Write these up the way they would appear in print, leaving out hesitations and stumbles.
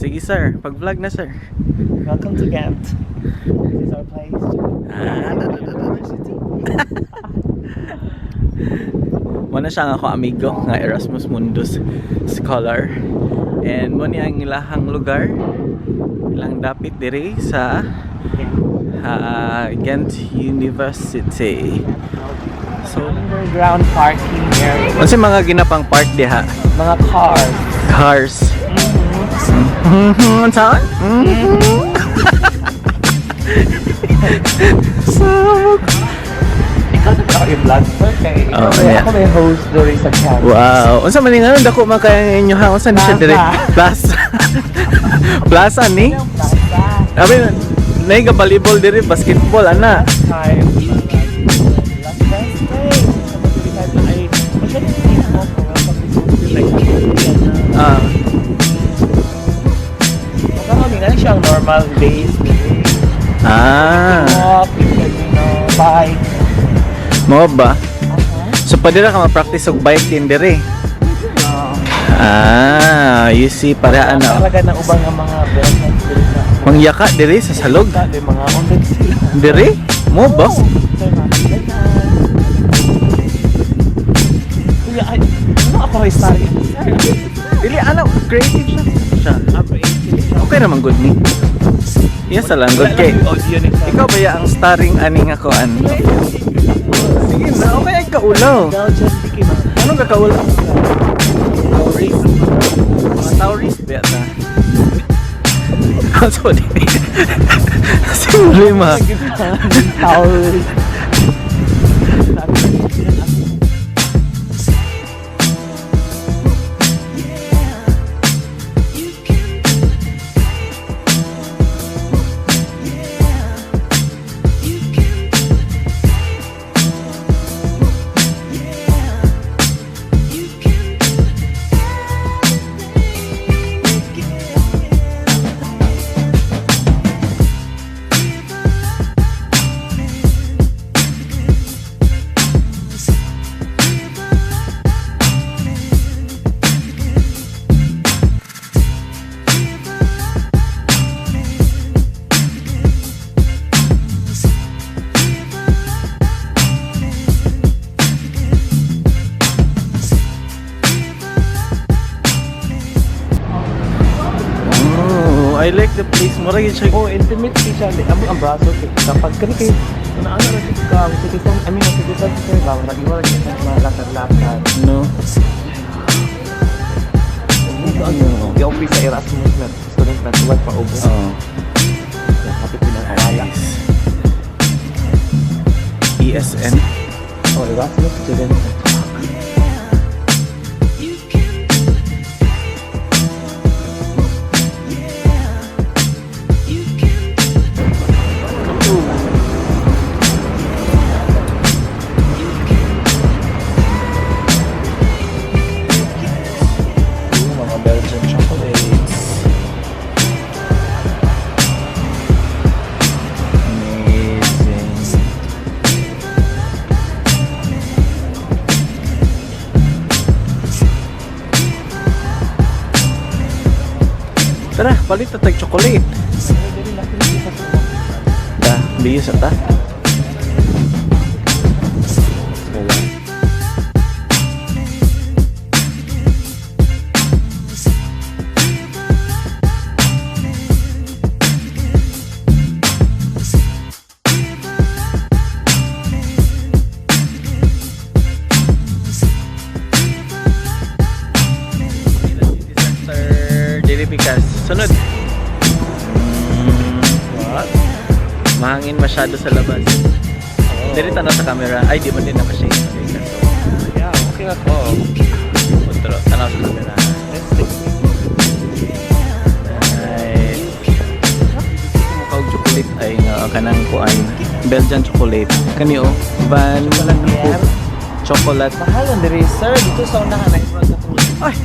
Sige, sir, pag-vlog na, sir. Welcome to Ghent. This is our place. Ah, da, da, da, da. University. Mao na siya nga ako amigo nga Erasmus Mundus scholar. And mo ni ang ilahang lugar. Ilang dapit diri sa Ghent University. So, Underground parking area. unsa mga ginapang park diha? Mga cars. Cars. Unsaon? Sabog. Ikaw na ba ako i-vlog, sir? Kay ikaw Oh, may, yeah. ako may host diri sa camp. Wow. Unsa man ni nga dako man kay inyo ha? Unsa ni siya diri? Plaza. Plaza ni? Plaza. Abi nay ga volleyball diri, basketball ana. Last time, last Wednesday, ay, masyado hindi mo ko welcome to like, Makaroon na siyang normal days, diri. Walk, you can, bike. Mao ba? So pwede ra ka ma-practice og bike din diri. You see, para ano. Talaga ng ubang nga mga Belgian diri sa Mangyaka diri sa salog. Sa mga ondag sila. Diri? Mo ba? Oo. Sir, ma'am, ganyan. Kuya, ay, ano ako rin starring? Sir, Dili ano, creative siya. Siya. ah, creative siya. Okay naman good ni. Yes, lang good Wala kay. lang yung audio ni sir. Ikaw ba ya ang starring ani nga koan? Sige na, okay ay kaulaw. Belgian di kay mga Anong kakaulaw? Taurus. Mga Taurus ba ta? Sorry. Simple ma. Taurus. Oh, I like the place. Mura gyud siya. Oh, intimate siya. Amo ang braso kay kapag kani kay naana ra siya ka ang citizen, I mean, ang citizen sir ba nag-iwala siya sa mga lakad-lakad. No. Dito ang i-office sa Erasmus na student na tuwag pa ubos. Oh. Kapit pinangawala. Nice. ESN. Oh, Erasmus student. Ooh, mga Belgian chocolates. Amazing. Tara, palit na tag chocolate. Ta, biyos ta. Manila City Center, Dili Pikas. Sunod. What? Mahangin masyado sa labas. Oh. Dili tanaw sa camera. Ay, di man din naka-shade. Yeah, okay na to. Otro, tanaw sa camera. Let's take Nice. Mukha og chocolate ay nga kanang kuan. Belgian chocolate. Kani oh, Van Chocolatier. Chocolate. Mahal ang diri, sir. Dito sa unahan ay front sa Ay,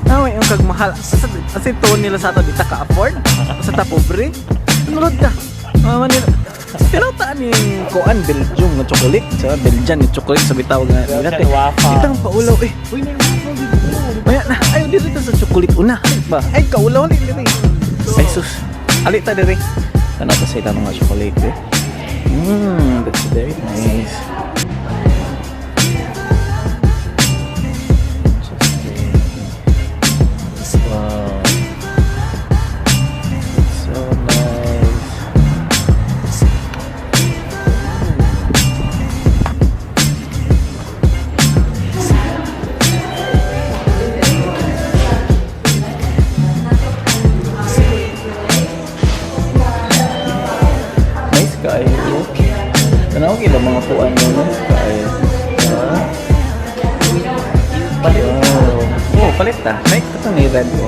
Nawa yung kagmahal. Asa asa tuon nila sa ato di ta ka-afford? Sa ta pobre? Nulod ka. Mama nila. Pero taan yung kuan Belgium nga chocolate. Sa Belgian yung chocolate sa bitaw nga. Belgian waffle. Itang paulaw eh. Uy, may waffle dito. Maya, Na. Ay, diri ta sa chocolate una. Ay, ba? Ay, kaulaw ni diri. Ay, sus. Ali ta diri. Tanaw ta sa ilang mga chocolate eh. That's very nice. Interesting. Wow. So nice. Nice kaayo. Tanaw gid ang mga kuan mo, nice kaayo. Ah. Palit. Oh, palit ta. Nice ito ni red ko.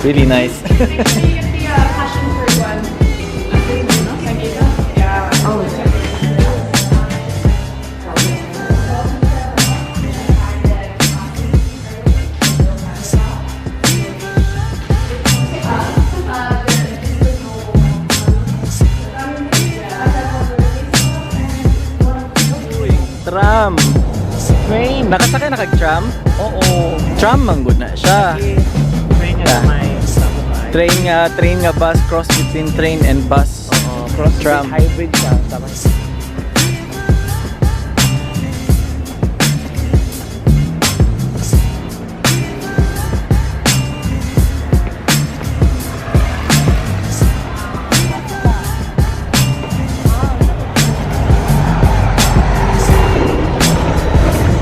Really nice. The passion fruit one. Yeah. Oh. Uy, tram. Train. Nakasakay na kag tram? Oo. Tram man gud na siya. Train nga Ah. may samurai. Train nga bus, cross between train and bus. Oo, cross Tram. Hybrid siya. Tama.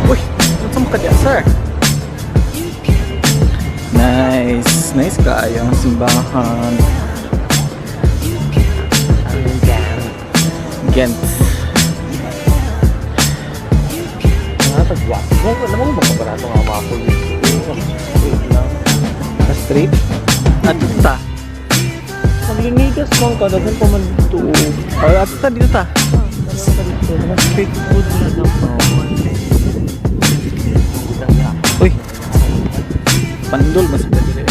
Uy, unsa mo ka diya, sir? Nice. Nice kaayo ang simbahan. Ghent. Mga tag-waffle. Wala mo ba barato nga waffle dito? Wait lang. Sa street? Ato ta. Maglinigas man ka, daghan pa man dito. Or ato ta dito ta. Mga street food na lang. Uy. Pandol mas ba diri?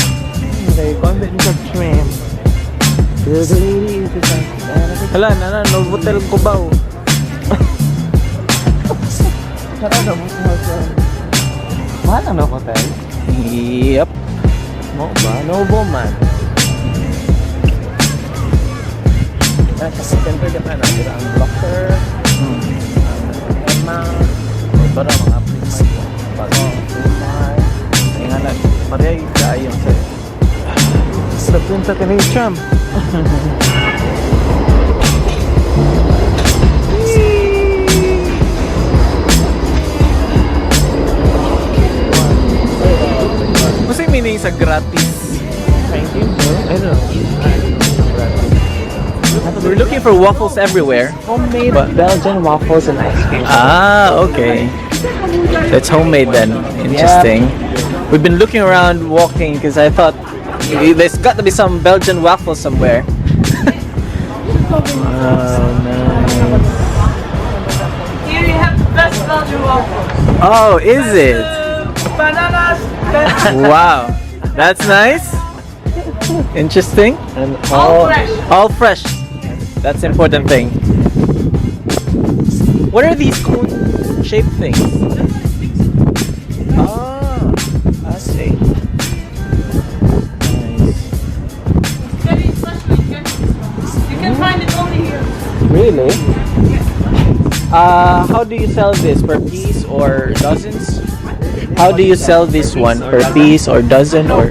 Okay, convent sa tram. Hala, na na Novotel Cubao. Tara na mo sa Mahal ang Novotel? Yep. Mo ba? Novo man. Nasa center ka pa na. Dira ang Blocker, Emma, Para mga pre-mart. Bago. Pre-mart. Ay nga na, parehay kaayo sa. Sa punta ka ni tram. What's the meaning sa gratis? Thank you, bro. I don't know. We're looking for waffles everywhere. Homemade But- Belgian waffles and ice cream. Ah, okay. So it's homemade then. Interesting. We've been looking around walking because I thought there's got to be some Belgian waffle somewhere. Wow, nice. Here you have the best Belgian waffle. Oh, is it? Bananas. Wow. That's nice. Interesting. And All fresh. All fresh. That's the important thing. What are these cone shaped things? Ah, I see. Nice. Very special in Ghent. You can find it only here. Really? How do you sell this? Per piece or dozens? How do you sell this one? Per piece or dozen or?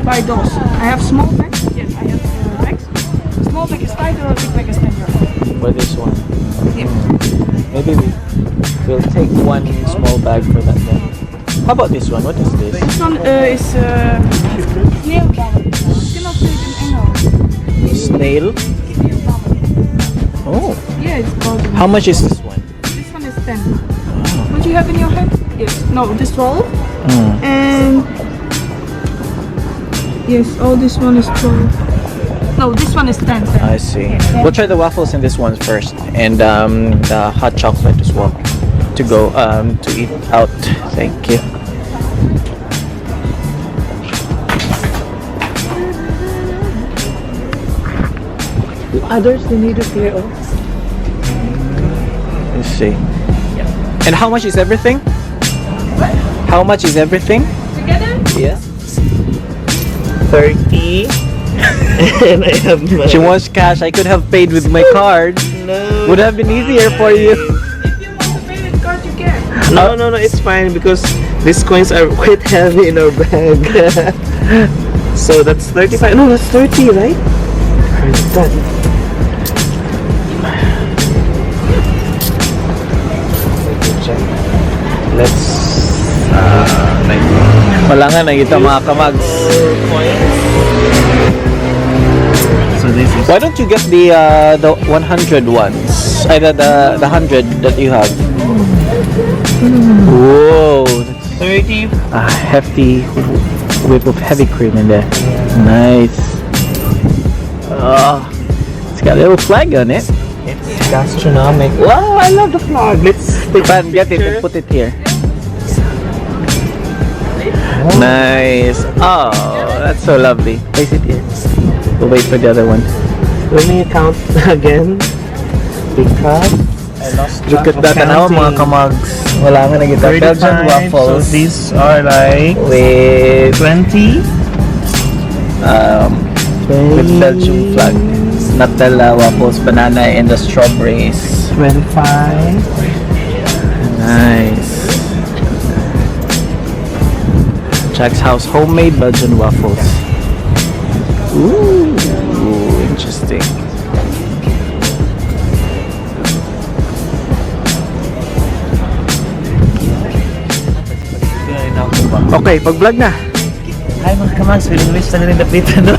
By dos. I have small bags. Yes, I have bags. Small bag is €5, big bag is €10. For this one. Yeah. Maybe we will take one small bag for that then. How about this one? What is this? This one is sneeuwballen. You cannot say it in Engels. Snail. Sneeuwballen. Oh. Yeah, it's Belgian. How much is this one? This one is 10. What do you have in your head? Yes. No, this 12. And yes, oh, this one is 12. No, this one is 10. 10. I see. We'll try the waffles in this one first, and the hot chocolate as well, to go to eat out. Thank you. Others, they need to clear off. Let's see. And how much is everything? How much is everything? Together? Yeah. 30. And I have my She wants cash. I could have paid with my card. No. Would have been easier for you. If you want to pay with card, you can. No, it's fine because these coins are quite heavy in our bag. So that's 35. No, that's 30, right? Where's that? Let me check. Let's like Wala nga nakita, mga kamags. Coins. So this is Why don't you get the 100 ones? Ay, the 100 that you have. Whoa, that's 30. a hefty whip of heavy cream in there. Nice. Oh, it's got a little flag on it. It's gastronomic. Wow, I love the flag. Let's take Pan, get it picture. and put it here. Nice. Oh, that's so lovely. Place it here. We'll wait for the other one. Let me count again because I lost Look track at of that. Tanawa, mga counting. kamags. Wala nga nakita. Belgian 35. waffles. So these are like with 20. With Belgium flag. Nutella waffles, banana, and the strawberries. 25. Nice. Jack's House homemade Belgian waffles. Ooh, interesting. Okay, pag-vlog na. Hi, mga kamags, feeling rich na rin dapitan, no?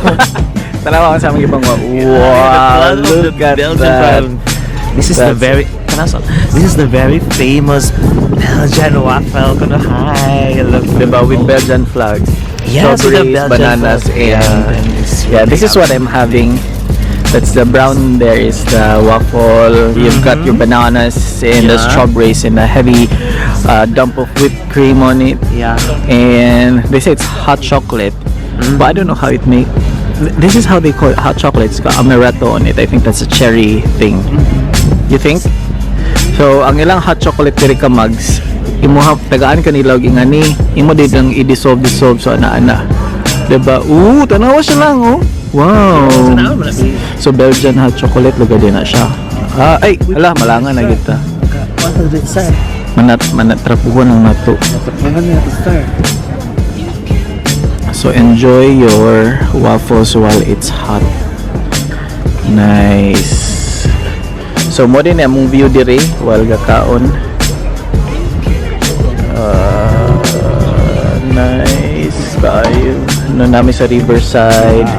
Tanawa ka sa aming ibang. Wow, look at that. This is the very this is the very famous Belgian waffle. Kuno hi. Look, Diba, with Belgian flag. Yes, with the strawberries, Belgian bananas, flag. And Yeah, and it's yeah, this is really what I'm having. That's the brown there is the waffle. You've got your bananas and the strawberries and a heavy dump of whipped cream on it. And they say it's hot chocolate, but I don't know how it make. This is how they call it, hot chocolate. It's got amaretto on it. I think that's a cherry thing. You think? So, ang ilang hot chocolate diri ka mugs, imuha tagaan kanila og ingani, imo di lang i-dissolve dissolve so ana-ana. Diba? Ooh, tanawa siya lang, oh. Wow. So Belgian hot chocolate lugar din na siya. Ah, ay, hala, malangan na kita. Manat manat trapuhon ang nato. So enjoy your waffles while it's hot. Nice. So mo din among view diri while gakaon. Nice kaayo. No nami sa riverside.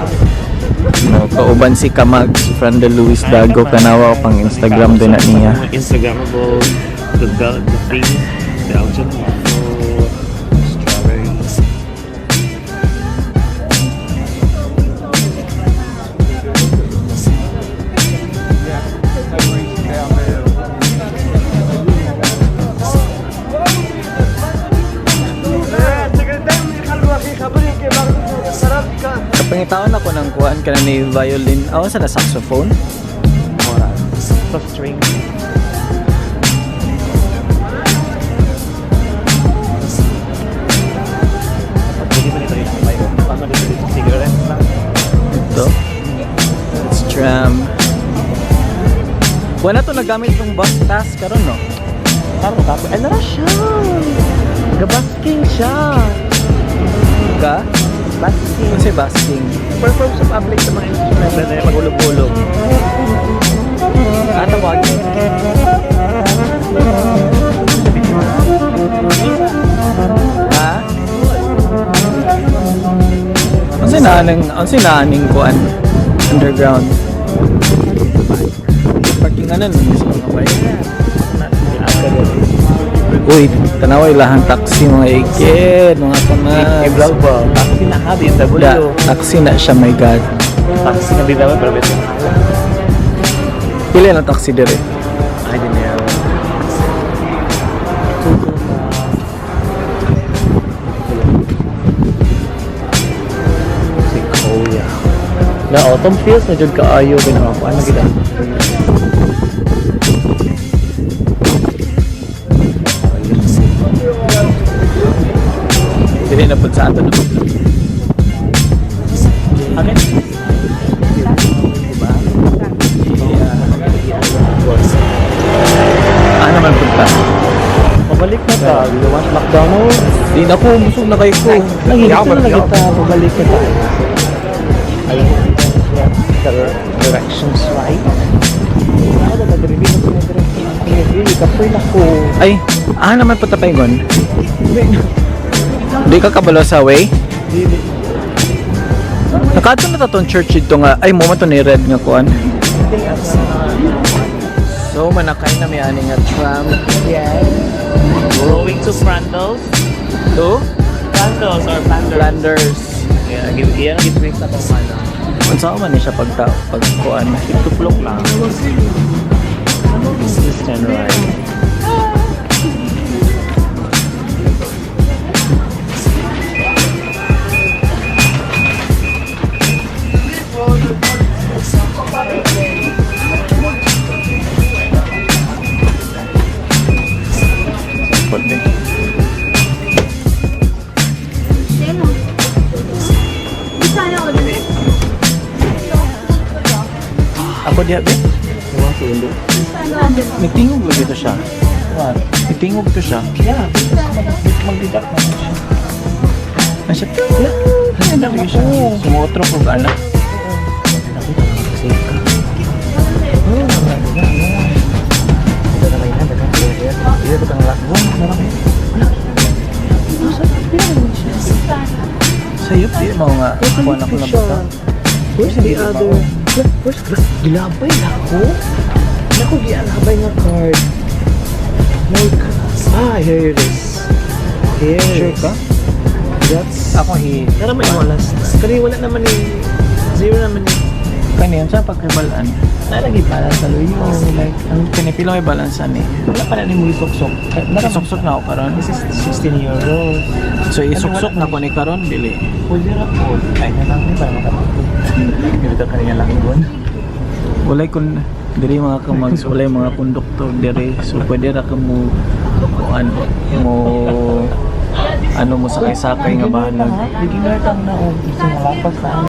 No, kauban si Kamags from the Luis Dago, kanawa pang Instagram din na niya. Instagrammable, the thing, Belgian waffle, strawberries. Kapangitaon ako ng kuan ka na ni violin. Oh, sa na saxophone? Mora. Soft string. Pwede ba nito ilapay? Paano dito dito? Cigarette lang. Ito. It's tram. Wala to nagamit ng bus pass karon, no? Parang kapo. Ay, nara siya! Gabasking siya! Ka? Basking. Kasi busking. Perform sa public sa mga instrument na magulog-ulog. Ah, tawagin. Ha? Ang sinaaning kuan underground? Parking ano nun sa mga bike. Uy, tanawa ilahang taxi, mga ikid, mga kamag. I-vlog ba? Taxi na ka, BMW. Da, taxi na siya, my God. Taxi na BMW, pero beto. Pili na taxi dire. I don't know. Si Koya. Na autumn feels na jud kaayo ginawa ano gid. Dili na pud sa ato na pud. Amin. Diba? Yeah. Ano man pud ta? Pabalik na ta. We want McDonald's. Di na ko, busog na kayo ko. Lagi dito na lagi ta. Pabalik na tayo. I hope we get the directions right. Ako na nag-review na ko ng kapoy na ko. Ay, ah naman pud ta paingon. Di ka kabalo sa way? Dili. Nakaadto na ta tong church dito nga. Ay, mo man to ni red nga kuan. So, manakay na may ani nga tram. Yes. Going to Frandles. To Frandles or Flanders. Flanders. Yeah, give yeah, give break sa kung ano. Unsa man ni siya pagta pagkuan? Tuplok lang. This turn right. Pwede. Bir tane alabilir. Ako diha be. Mitingog lagi to siya. What? Mitingog to siya. Yeah, mag-deduct naman siya. Nasa yeah. Ano siya? Sumotro ko ana. Safe ka. Oh, wala na, wala. Ito na kayo na, dagan. Ito kang lakbong. Wala kayo. Wala. Nasa, pila naman siya. Sayop di mo nga kuan ako na bata. Where's the other? Where's the... Gilabay na ako? Naku, gialabay nga card. Like, ah, here it is. Here. Sure ka? That's... Ako hi. Nara may mo last. Kani wala naman ni... Zero naman ni... Kani unsa pagkibalaan? Nalagi balance sa luyo. Like, Ang pinipila may balance ani. wala pa na ni mo isuksok. Nara Isuksok na ako karon. This is €16. So isuksok na ko ni karon dili. Pwede ra po. Ay na lang ni para makapagod. Dito ka niya lang doon. Walay kun diri mga kamags, walay mga konduktor diri. So pwede ra ka mo kuan mo ano mo sakay-sakay nga bahalag. Beginner kang na og gusto nga lapas na.